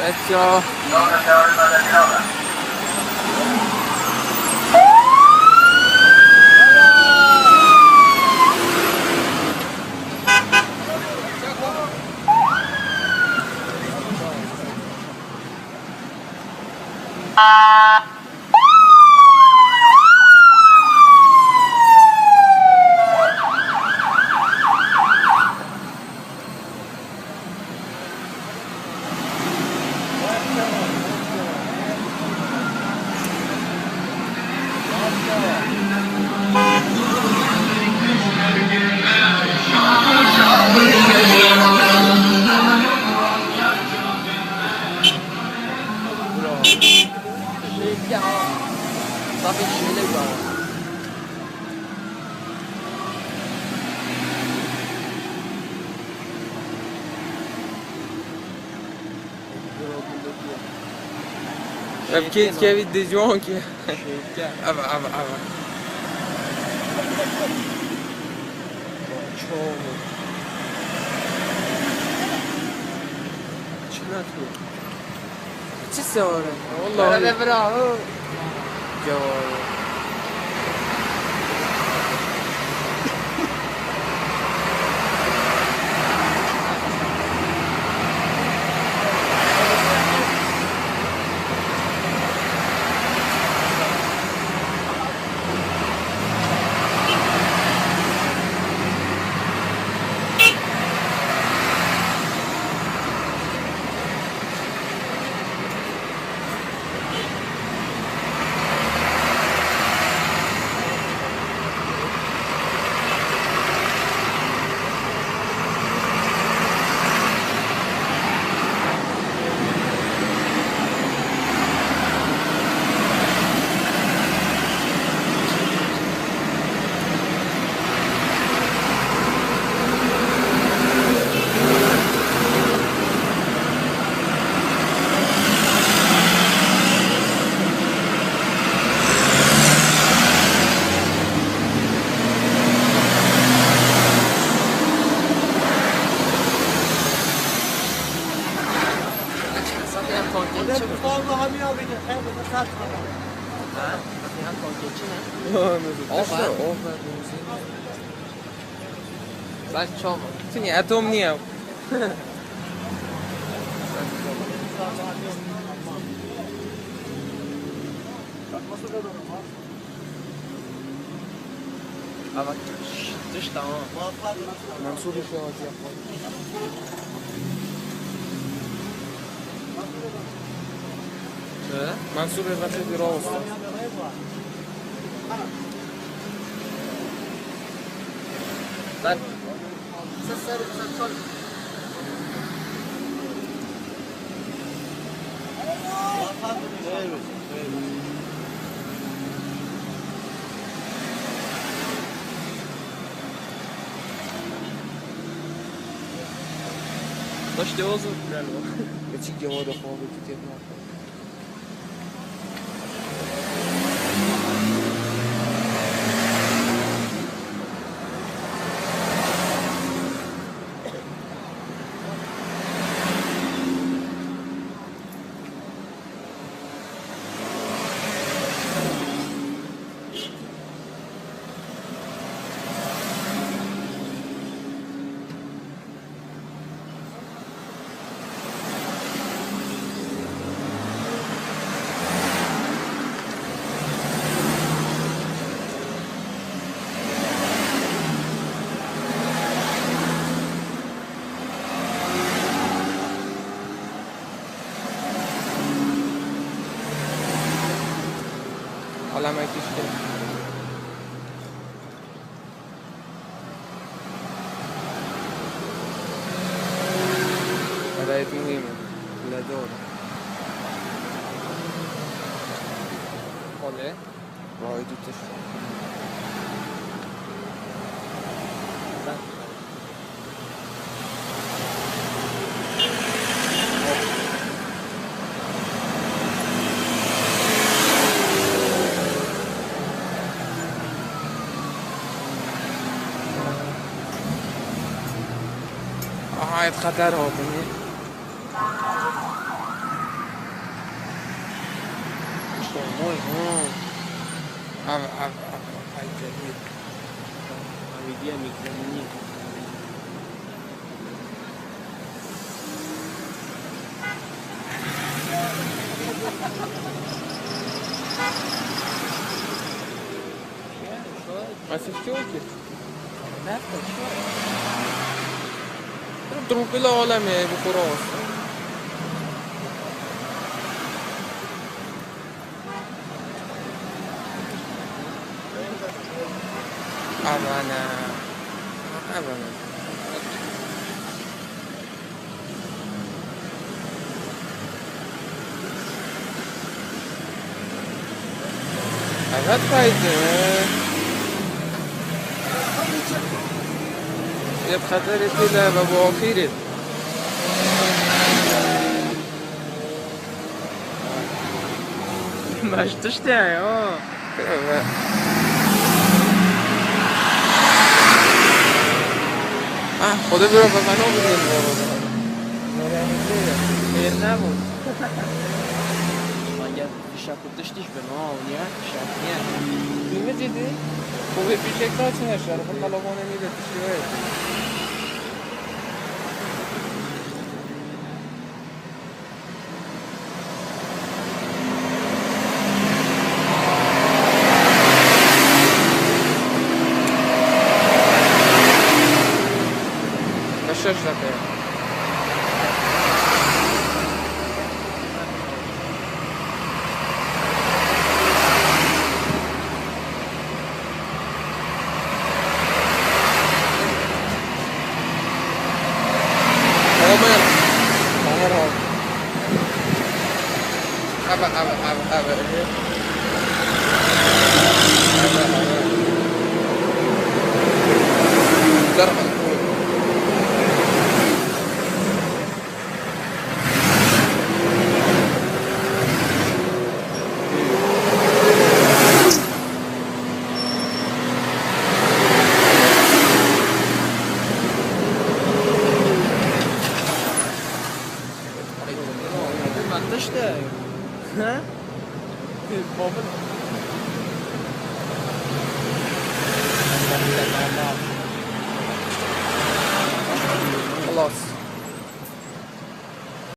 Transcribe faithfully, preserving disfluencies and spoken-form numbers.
Let's go. Ev kê dikevî di ciwan kê. Ava, ava, ava. Çawa? Çi ne tu? Çi sewar e? Vallahi. Bira, bira, ho. Cevabı. Belki çok. Çünkü atom niye? Ama şş, tişt tamam. Mansur işe hocam. He? Mansur ve Rafi bir olsun. Ben Taş dewa zor galiba. Açık dewa da fazla tüketme. Alama kişte. Gayet mühim. Bile doğru. Oley. Vay, dur, dur. Xeter hatinî. Ev, ev, ev, ev, ev, ev. Asıl ki o ki. Trompila alem ya bu kuru olsun. Aman ha. Aman. Evet haydi. Yep, xeterê tê de ve bu axirê. Baş tişt ya, ya. Evet. Ah, Xwedê bira be, me nabînin bu arada. Xêr nebû. Fişek û tiştî jî bi nav niye? Fişek niye? Filmi cidî. Bu bir fişek daha çine şer. Bu kalabanın ile tiştî var. Şeş deqe. Aman. Aman abi. Abi, abi, abi, abi. Abi, abi. Zarf. Tişt e. Ha? Mobil. Xelas.